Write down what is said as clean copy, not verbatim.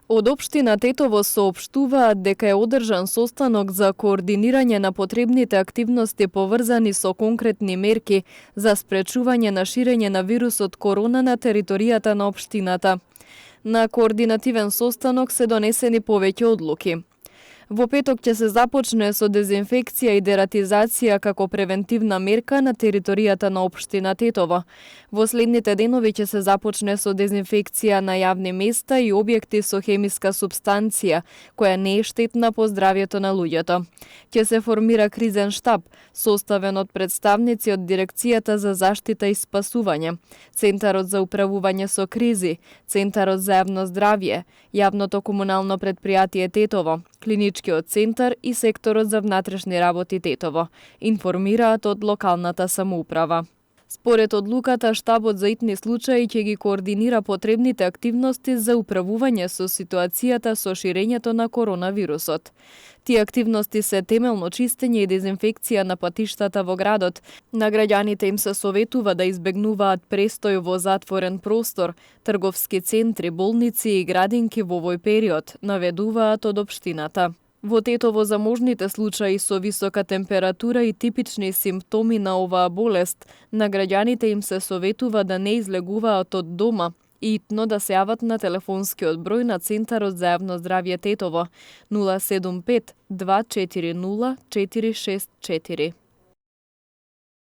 Од општина Тетово соопштуваат дека е одржан состанок за координирање на потребните активности поврзани со конкретни мерки за спречување на ширење на вирусот корона на територијата на општината. На координативен состанок се донесени повеќе одлуки. Во петок ќе се започне со дезинфекција и дератизација како превентивна мерка на територијата на општина Тетово. Во следните денови ќе се започне со дезинфекција на јавни места и објекти со хемиска супстанција, која не е штетна по здравјето на луѓето. Ќе се формира кризен штаб, составен од представници од Дирекцијата за заштита и спасување, Центарот за управување со кризи, Центарот за јавно здравје, Јавното комунално предпријатие Тетово, Клиничкиот центар и секторот за внатрешни работи Тетово, информираат од локалната самоуправа. Според одлуката, штабот за итни случаи ќе ги координира потребните активности за управување со ситуацијата со ширењето на коронавирусот. Тие активности се темелно чистење и дезинфекција на патиштата во градот. На граѓаните им се советува да избегнуваат престој во затворен простор, трговски центри, болници и градинки во овој период, наведуваат од општината. Во Тетово за можните случаи со висока температура и типични симптоми на оваа болест, на граѓаните им се советува да не излегуваат од дома и итно да се јават на телефонскиот број на Центарот за јавно здравје Тетово 075 240 464.